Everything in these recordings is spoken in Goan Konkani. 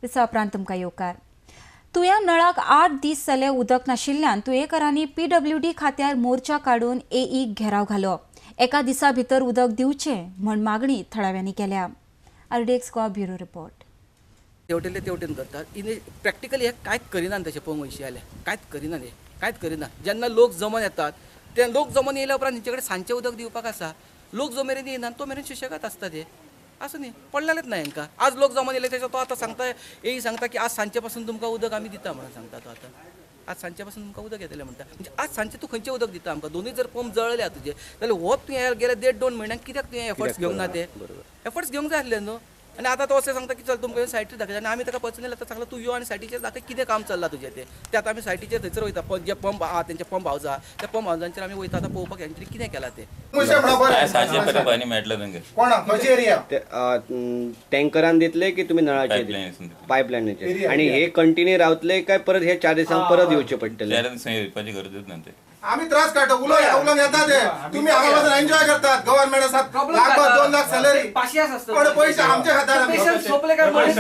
दिसा उपरांत तुमकां येवकार. तुया नळाक 8 दीस जाले उदक नाशिल्ल्यान तुयेकरांनी पीडब्ल्यूडी खात्यार मोर्चा काडून एईक घेराव घालो. एका दिसा भितर उदक दिवचें म्हण मागणी थळाव्यांनी केल्या. RDX Goa bureau report. तेवटेन ते तेवटेन करतात. इन प्रॅक्टिकली हे कांयच करिनात. तशें पळोवंक वयशी जाल्यार कांयच करिनात, हे कांयच करिना. जेन्ना लोक जमोन येतात ते लोक जमोन येयल्या उपरांत तेंचे कडेन सांजचें उदक दिवपाक आसा. लोक जो मेरेन येयना तो मेरेन सुशेगाद आसता ते. आसूं न्ही, पडलेलेच ना हेंकां. आज लोक जमोन येयले तेजो तो आतां सांगता, एई सांगता की आज सांजचे पासून तुमकां उदक आमी दिता म्हणून सांगता तो. आतां आज सांजचे पासून तुमकां उदक येतलें म्हणटा. म्हणजे आज सांजचें तूं खंयचें उदक दिता आमकां? दोनूय जर पंप जळ्ळ्या तुजे जाल्यार हो तुवें गेल्या देड दोन म्हयन्यांक कित्याक तुवें एफर्ट्स घेवंक ना? ते एफर्ट्स घेवंक जाय आसले न्हू. आनी आतां तो अशें सांगता की चल, तुमकां सायटीर दाखयता. आनी आमी ताका पर्सनली आतां सांगलां, तूं यो आनी सायटीचेर दाखय कितें काम चल्लां तुजें तें. ते आतां आमी सायटीचेर थंयसर वयता. जे पंप आहा, तेंचे पंप हावज आहा, त्या पंप हावजांचेर आमी वयता आतां पळोवपाक हेंच्यांनी कितें केलां तें. पयशे म्हणा बरें. काय सांजचे पर्यंत पाणी मेळटलें तांकां. कोणा खंयची एरिया? ते टँकरान दितले की तुमी नळाचे? पायपलायन. पायपलायनीचेर. Area, आणि area. हे कंटिन्यू रावतले काय परत हे 4 दिसांक परत येवचे पडटले? 4 दिसांक येवपाची गरजूच ना ते. आम्ही त्रास काडतो, उलो उलोवंक येता ते. तुम्ही हांगा बसून एन्जॉय करतात. गव्हर्नमेंट आसा, लाख 2 लाख सॅलरी. पाशियास आसता. पण पैसे आमच्या खात्यार. पेशंट सोंपले काय मनीस?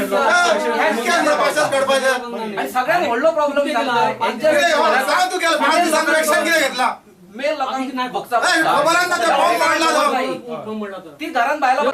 पाशास काडपाचे. आणि सगळ्यात व्हडलो प्रॉब्लेम कितें हो, सांग तू केलं 5 दिसांक एक्शन कितें घेतला? मेल लोकांक भोगता. ए, खबरान ना ते पंप मारला तो. ती घरात बायला.